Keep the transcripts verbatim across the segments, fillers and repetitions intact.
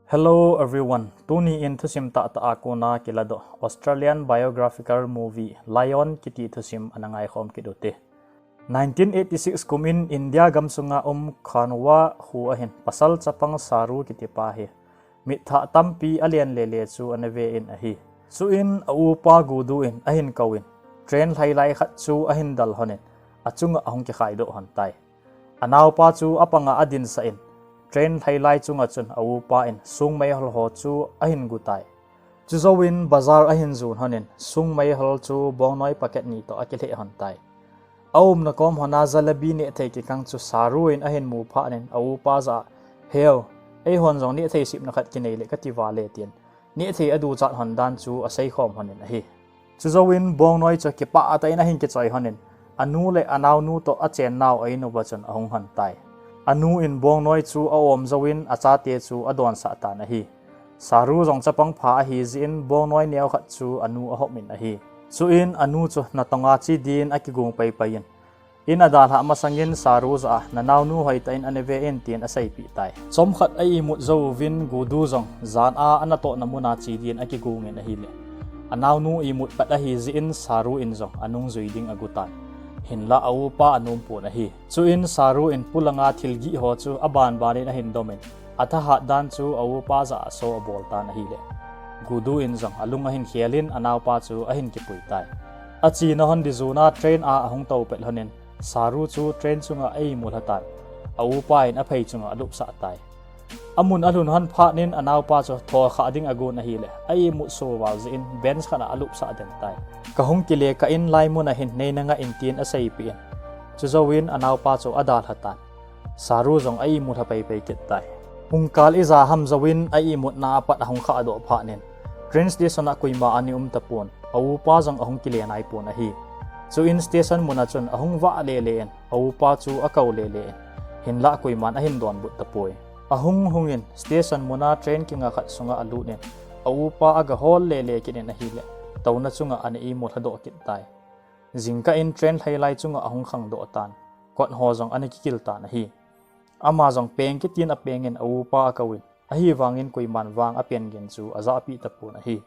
Hello everyone, tuni in thusim tahtah a kona kiladoh Australian biographical movie Lion kiti thusim ana ngaikhom kit ute. Nineteen eighty-six kum in India gamsunga um Khanwa kho ahin pasal chapang Saru kiti pa hi mitthah tampi alen lele chu ana ve in ahi. Chuin a upa Gudu in ahin kou in train lhailai khat chu ahin dal lhon in achunga ahung kikhaidoh lhon tai. Anaopa chu apanga adinsah in train lhailai chunga chun a upa in sungmeihol ho chu ahin gu tai. Chujouvin bazar ahin jon lhon in sungmeihol chu bongnoi packet ni toh akilheh lhon tai. Aumna kom lhona jalebi nehthei kikang chu Saru in ahin mu phat in a upa jah a, Heo, eihon jong nehthei sipna khat kinei le kati vale, tin nehthei aduchat lhon dan chu aseikhom lhon in ahi. Chujouvin bongnoi chu kipah tah in ahin kichoi lhon in anu le anaonu toh achennau a in uva chun ahung lhon tai. Anu in bongnoi chu aom jouvin achate chu adonsah tan ahi. Saru jong chapang pha ahi jeh in bongnoi neo khat chu anu ahop in ahi. Chuin anu chu natonga che din akigung paipai in, in adalhah masangin Saru jah a, Nanaonu hoitah in ana ve in, tin aseipeh tai. Chomkhat a imut jouvin Gudu jong jan a anatohna muna che din akigung in ahile, anaonu imut pat ahi jeh in Saru in jong anungjui ding agu tan. Hinlah a upa anom pon ahi. Chuin Saru in polanga thilgih ho chu abanban in ahin dom in, athahat dan chu a upa jah a show abol tan ahile, Gudu in jong alung ahin khel in anaopa chu ahin kipui tai. Achena lhon ding jona train a ahung tou pet lhon in Saru chu train chunga a imu lha tan. A upa in aphei chunga alupsah tai. Amun alhun lhon phat in anaopa chu thokha ding agon ahile, a imut so val jeh in bench khat a alupsah den tai. Kahung kile kah in hilai mun a hin neina ngah in, tin aseipeh in, chujouvin anaopa chu adalha tan. Saru jong a imu lha paipai kit tai. Pungkal ija ham jouvin a imutna apat ahung khahdoh phat in train station a koima ana um tapon, a upa jong ahung kile naipon ahi. Chuin station muna chun ahung vah lele in a upa chu akou lele in, hinlah koiman ahin donbut tapoi. Ahung hung in station muna train kinga khat sunga alut in a upa agahol lele kit in ahile, touna chunga ana imu lhadoh kit tai. Jingkah in train lhailai chunga ahung khangdoh tan. Kot ho jong ana kikil tan ahi. Ama jong peng kitin apeng in a upa akou in, ahivangin koiman vang apen gin chu ajahpeh tapon ahi.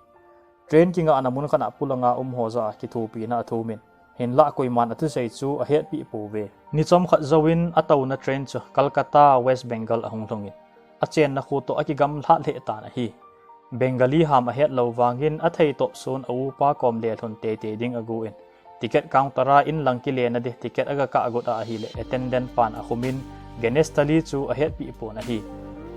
Train kingahna mun khat a polanga um ho jah a kithopina athum in, hinlah koiman athusei chu ahetpeh pouve. Ni chomkhat jouvin atouna train chu Kolkata, West Bengal ahung lhung in, achenna kho toh akigamlhat lheh tan ahi. Bengali ham ahet lou vangin athei topsun a upa kom lelhun teitei ding agon, ticket counter a inlang kilena ding ticket agakah got a ahile, attendant pan akhum in Ganestali chu ahetpeh pon ahi.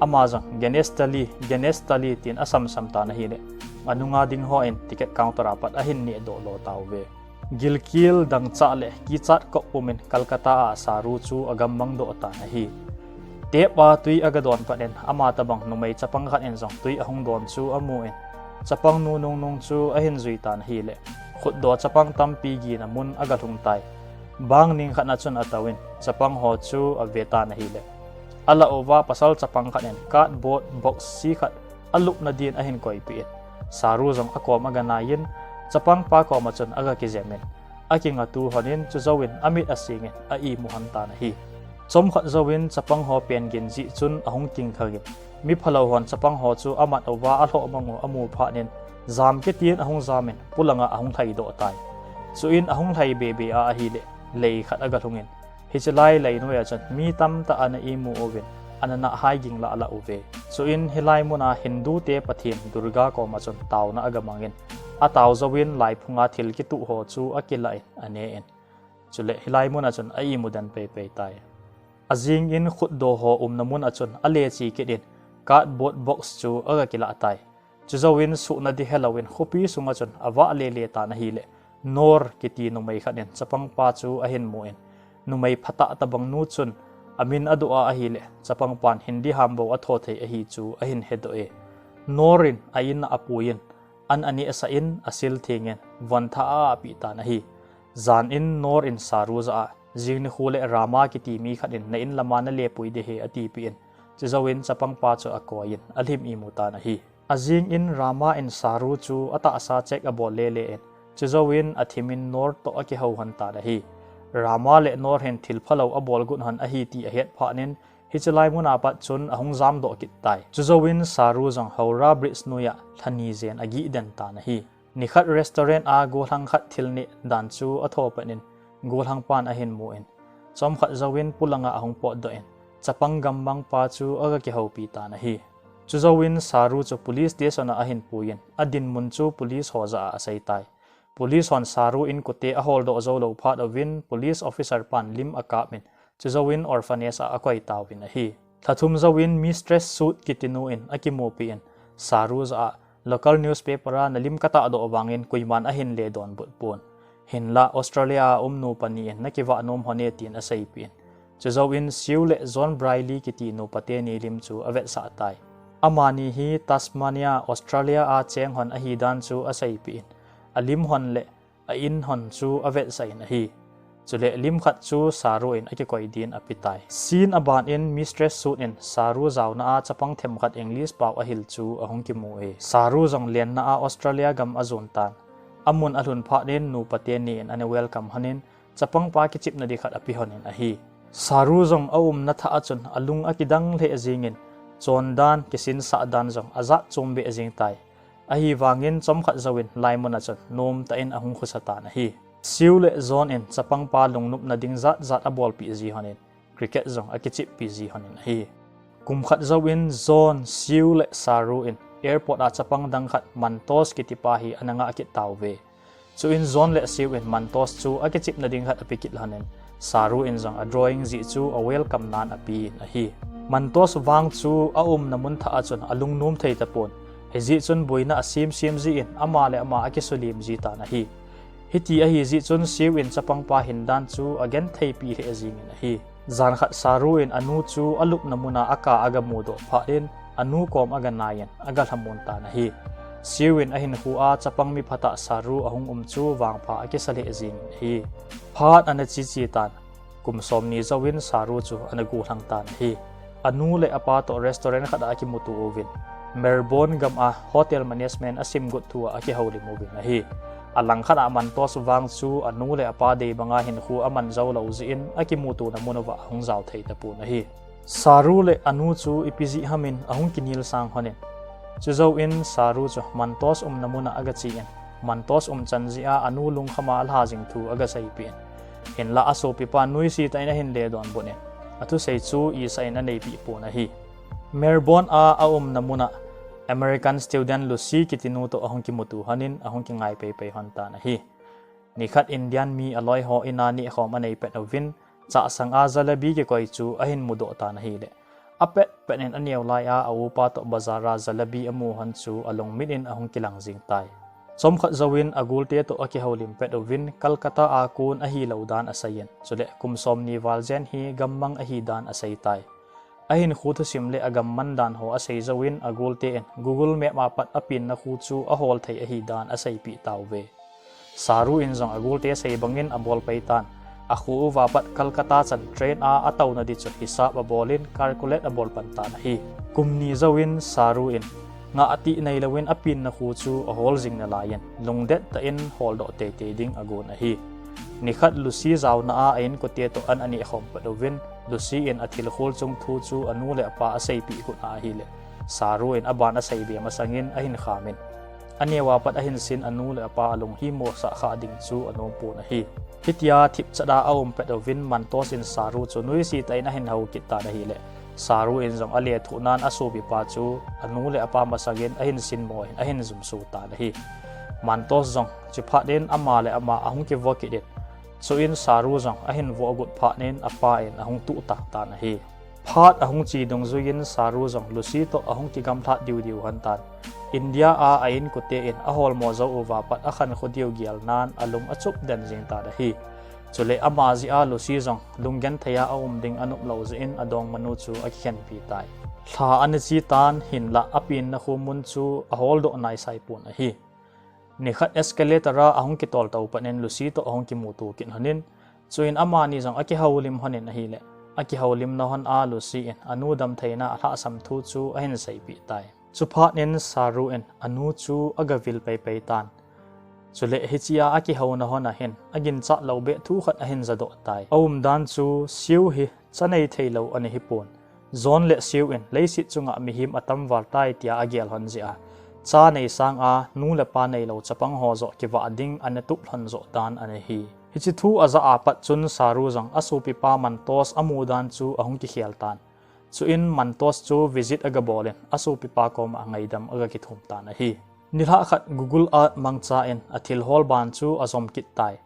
Ama jong Ganestali, Ganestali, tin asamsam tan ahile, anunga ding hon ticket counter a pat ahin nehdoh lo tauve. Gilkel dangchah le kichat kop pumin Kolkata a Saru chu agammang doh tan ahi. Tap a tui agadon phat in ama tabang numei chapang khat in jong tui ahung don chu amun, chapang nu nungnung chu ahin jui tan ahile, khutdoh chapang tampi gina mun agalhung tai. Bang ning khat na chun atouvin chapang ho chu ave tan ahile, alah uva pasal chapang khat in cardboard box si khat alupna din ahin koipeh in, Saru jong akom aganai in, chapangpa koma chun agakijem in, akingatu lhon in, chujouvin amit asing in a imu lhon tan ahi. Chomkhat jouvin chapang ho pen gin jeh chun ahung kingkhang in, miphalou hon chapang ho chu amat uva alhohmang u amu phat in, jam kitin ahung jam in, polanga ahung lhaidoh tai. Chuin ahung lhai bebe a ahile, lei khat agalhung in, hiche lai leinoi a chun mi tamtah ana imu uvin, ana nahhai ging lah alah uve. Chuin hilai muna Hindu te pathen Durga koma chun taona agamang in, atao jouvin laiphunga thil kituh ho chu akilah in ane in, chule hilai muna chun a imu den paipai tai. Ajing in khutdoh ho umna mun a chun aleche kit in cardboard box chu agakilah tai. Chujouvin suhna ding helouvin khopi sunga chun avah lele tan ahile, Noor kiti numei khat in chapangpa chu ahin mun, numei phatah tabang nu chun amin adoh a ahile, chapangpan Hindi ham bou athoh thei ahi chu ahin hedoh e. Noor in a in a apuiyin, an anehsah in asil thengin von thah a apeh tan ahi. Jan in Noor in Saru jah a, jing nikho le Rama kiti mi khat in na in lama nalepui ding ahi atipeh in, chujouvin chapangpa chu akoiyin alhim imu tan ahi. Ajing in Rama in Saru chu atahsa check abol lele in, chujouvin athimin Noor toh akihou lhon tan ahi. Rama le Noor hin thil phalou abol got lhon ahi ti ahet phat in, Hiche lai mun a pat chun ahung jamdoh kit tai. Chujouvin Saru jong Howrah Bridge noiya lhani jen agih den tan ahi. Nikhat restaurant a gollhang khat thil neh dan chu atho pet in, gollhang pan ahin mu in, chomkhat jouvin polanga ahung potdoh in, chapang gammang pa chu aga kihoupi tan ahi. Chujouvin Saru chu police station a ahin puiyin, adinmun chu police ho jah a asei tai. Police hon Saru inkote aholdoh jou lou phat uvin, police officer pan lim akap in, chujouvin orphanage a akoi tauvin ahi. Lha thum jouvin Mistress Sut kiti nu in akimupi in, Saru jah a local newspaper a nalim katahdoh vangin koiman ahin le donbut pon. Hinlah Australia a um nupa ni in nakivah nom hon e tin aseipeh in, chujouvin Sue le John Briley kiti nupa teni lim chu avetsah tai. Amani hi Tasmania, Australia a cheng hon ahi dan chu aseipeh in, alim hon le a in hon chu avetsah in ahi. Chule lim khat chu Saru in akikoi din apetai. Scene aban in Mistress Sut in Saru jaona a chapang themkhat English pao ahil chu ahung kimu e. Saru jong lenna a Australia gam ajon tan. Amun alhun phat in nupa teni in ana welcome hon in, chapang pa kichepna ding khat ape hon in ahi. Saru jong aumna thah a chun alung akidang lheh jingin, chondan, kisinsah dan jong ajat chom beh jing tai. Ahivangin chomkhat jouvin laimun a chun nomtah in ahung khosa tan ahi. Sue le John in chapang pa lungnopna ding jat jat abolpeh ji hon in, cricket jong akicheppi ji hon in ahi. Kum khat jouvin John, Sue le Saru in airport a chapang dang khat Mantos kiti pa hi ana ngah kit tauve. Chuin John le Sue in Mantos chu akichepna ding khat ape kit hon in, Saru in jong a drawing jih chu a welcome nan ape in ahi. Mantos vang chu aumna mun thah a chun alungnom thei tapon. Hijeh chun boina asem sem jin ama le ama akisulim ji tan ahi. Hiti ahi jeh chun Sue in chapang pa hin dan chu agentheipi lheh jingin ahi. Jan khat Saru in anu chu alupna mun a aka aga mudoh phat in anu kom aga nai in aga lhamon tan ahi. Sue in ahinkho a chapang mi phatah Saru ahung um chu vangpha akisa lheh jingin ahi. Phat ana che che tan. Kum somni jouvin Saru chu ana gollhang tan ahi. Anu le apa toh restaurant khat a akimuto uvin, Melbourne gam a hotel management asim got thu a akihoulim uvin ahi. Alangkhat a Mantos vang chu anu le apa dei banga hinkho aman jou lou jeh in akimutona mun uva ahung jao thei tapon ahi. Saru le anu chu ipi jeh ham in ahung kinel sang hon in, chujouvin Saru chu Mantos umna mun a aga che in, Mantos umchan jeh a anu lungkham a alha jing thu aga seipeh in, hinlah asopipa nuisat tah in ahin le donbut in, athusei chu isah in aneipeh pon ahi. Melbourne a aumna mun a American student Lucy kiti nu toh ahung kimuto hon in ahung kingai peipei hon tan ahi. Nikhat Indian mi aloi ho in a nehkhom anei pet uvin, chahsang a jalebi kikoi chu ahin mudoh tan ahile, apet pet in aneo lai a aupa toh bazar a jalebi amu hon chu alungmit in ahung kilang jing tai. Chomkhat jouvin agolte toh akihoulim pet uvin, Calcutta a kon ahilou dan asei in, chule kum somni val jen hi gammang ahi dan asei tai. Ahinkho thusim le agam man dan ho asei jouvin agolte in Google Map a pat apenna kho chu ahol thei ahi dan aseipeh tauve. Saru in jong agolte sei bangin abol pai tan. Akho uva pat Calcutta chan train a atouna ding chu hisap abol in calculate abol pan tan ahi. Kum ni jouvin Saru in ngah atih neilouvin apenna kho chu ahol jing nalai in lungdet tah in holdoh teitei ding agon ahi. Nikhat Lucy jaona a a-inkote toh an aneh khom pet uvin, Lucy in athilkhol chung thu chu anu le apa aseipeh got ahile, Saru in aban asei be masangin ahin kham in, aneo a pat ahin sin anu le apa alunghimmo sah kha ding chu anom pon ahi. Hitia thipchat a aum pet uvin Mantos in Saru chu nuisat tah in ahin hou kit tan ahile, Saru in jong alethuh nan asopipa chu anu le apa masangin ahin sinmo in ahin jumso tan ahi. Mantos jong chuphat in ama le ama ahung kivo kit in, chuin Saru jong ahin vo agot phat in apa in ahung tuhtang tan ahi. Phat ahung che dungjuiyin Saru jong Lucy toh ahung kigamlhat diu diu hon tan. India a a-inkote in aholmo jou uva pat akhankho diu gel nan alung achup den jing tan ahi. Chule ama jeh a Lucy jong lunggenthei a aum ding anop lou jeh in adongmanu chu akikhenpi tai. Lha ana che tan hinlah apenna kho mun chu aholdoh naisai pon ahi. Nikhat escalator a ahung kitol tou pet in Lucy toh ahung kimuto kit hon in, chuin amani jong akihoulim hon in ahile, akihoulimna hon a Lucy in anu damtheina alhahsam thu chu ahin seipeh tai. Chuphat in Saru in anu chu agavil peipei tan. Chule hichea akihouna hon ahin aginchat lou beh thu khat ahin jadoh tai. Aumdan chu Sue hi cha nei theilou ana hipon, John le Sue in leiset chunga mihem atam val tai tia agel lhon jeh a, cha nei sanga nu le pa neilou chapang ho joh kivah ding ana tup lhon joh dan ana hi. Hiche thu ajah a pat chun Saru jong asopipa Mantos amu dan chu ahung kikhel tan. Chuin Mantos chu visit agabol in asopipa koma ngaidam aga kithum tan ahi. Nilhah khat Google Earth mangcha in athil hol ban chu ajom kit tai.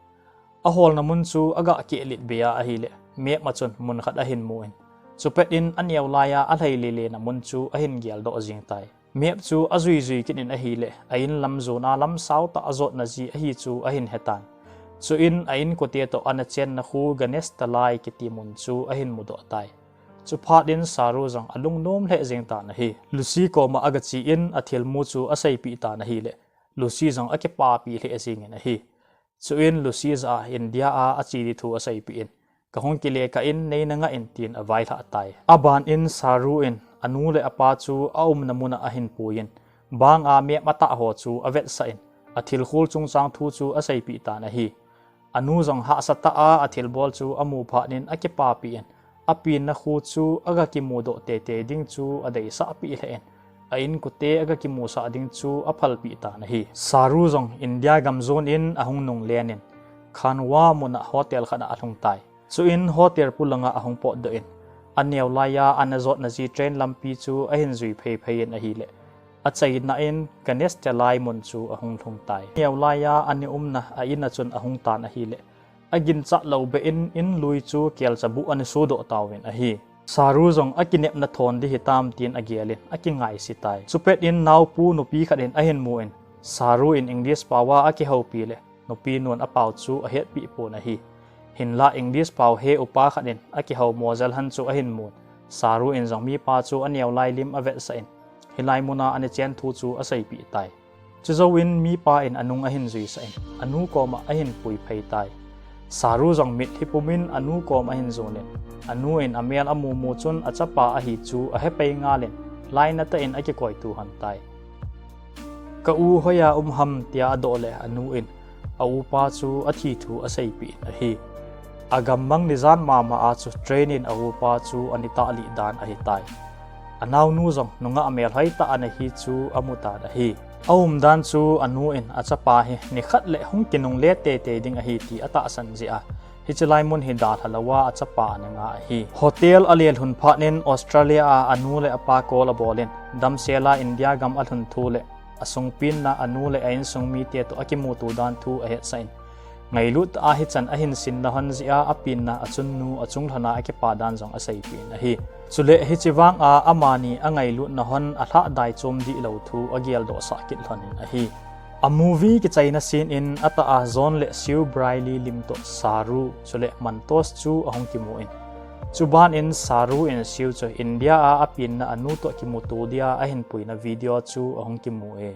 Aholna mun chu aga kehlet be a ahile, map a chun mun khat ahin mu in, chupet in aneo laiya alhai lele na mun chu ahin geldoh jing tai. Map chu ajui jui kit in ahile, a in lam jona lam sao tah ajotna ji ahi chu ahin he tan. Chuin a inkote toh ana chenna khu Ganesh Talai kiti mun chu ahin mudoh tai. Chuphat in Saru jong alungnom lheh jeng tan ahi. Lucy koma agache in athilmu chu aseipeh tan ahile, Lucy jong akipapi lheh jeng in ahi. Chuin Lucy jah a India a ache di thu aseipeh in, kahung kile kah in neina ngah in tin availhah tai. Aban in Saru in anu le apa chu aumna muna ahin pui in, banga map atah ho chu avetsah in, athil khol chungchang thu chu aseipeh tan ahi. Anu jong hahsa tah a athilbol chu amu phat in akipapi in, apenna khu chu aga kimudoh teitei ding chu adeisah peh lheh in, a inkote aga kimusah ding chu aphalpeh tan ahi. Saru jong India gam jon in ahung nunglen in, Khandwa muna hotel khat a alhung tai. Chuin hotel polanga ahung potdoh in, aneo laiya ana jotna ji train lampi chu ahin jui phei phei in ahile, achaina in Ganesh Talai mun chu ahung lhung tai. Aneo laiya ana umna a in a chun ahung tan ahile, aginchat lou beh in in lui chu kelcha buh ana sodoh tauvin ahi. Saru jong akinepna thon di hitam tin agel in akingaise tai. Chupet in naopu nupi khat in ahin mu in, Saru in English pao a akihoupi le, nupi nun apao chu ahetpeh pon ahi. Hinla English pao he upa khat in akihou mo jel hen chu ahin mun, Saru in jong mipa chu aneo lai lim avetsah in, hilai muna ana chen thu chu aseipeh tai. Chujouvin mipa in anung ahin juisah in, anu koma ahin pui phei tai. Saru jong mitlhi pum in anu kom ahin jon in, anu in amel amu mu chun achapa ahi chu ahepai ngal in, lainatah in akikoitu lhon tai. Ka u hoiya um ham tia adoh le anu in a upa chu athi thu aseipeh in ahi. Agammang nijan mama a chu train in a upa chu ana tahlih dan ahitai. Anaonu jong nungah melhoi tah ana hi chu amu tan ahi. Aumdan chu anu in achapa hi nikhat le hung kinungle teitei ding ahi ti atahsan jeh a, hiche lai mun hi dalha louva achapa ana nga ahi. Hotel alelhun phat in Australia a anu le apa call abol in, damsel a India gam alhun thu le asungpenna anu le a insung mite toh akimuto dan thu ahetsah in, ngailut tah a hichan ahin sinna lhon jeh a apenna achunnu achunglhona akipa dan jong aseipeh in ahi. Chule hiche vanga amani angailutna lhon alhahdai chom dihlou thu ageldohsah kit lhon in ahi. A movie kichaina scene in atah a John le Sue Briley lim toh Saru chule Mantos chu ahung kimu in, chuban in Saru in Sue chu India a apenna anu toh kimuto dia ahin puina video chu ahung kimu e.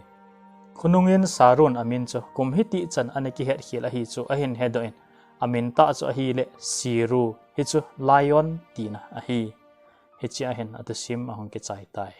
Khonung in Saru in amin chu kum hitih chan ana kihetkhel ahi chu ahin hedoh in, amin tah chu ahile Siru, hichu lion tina ahi. Hichea hin athusim ahung kichai tai.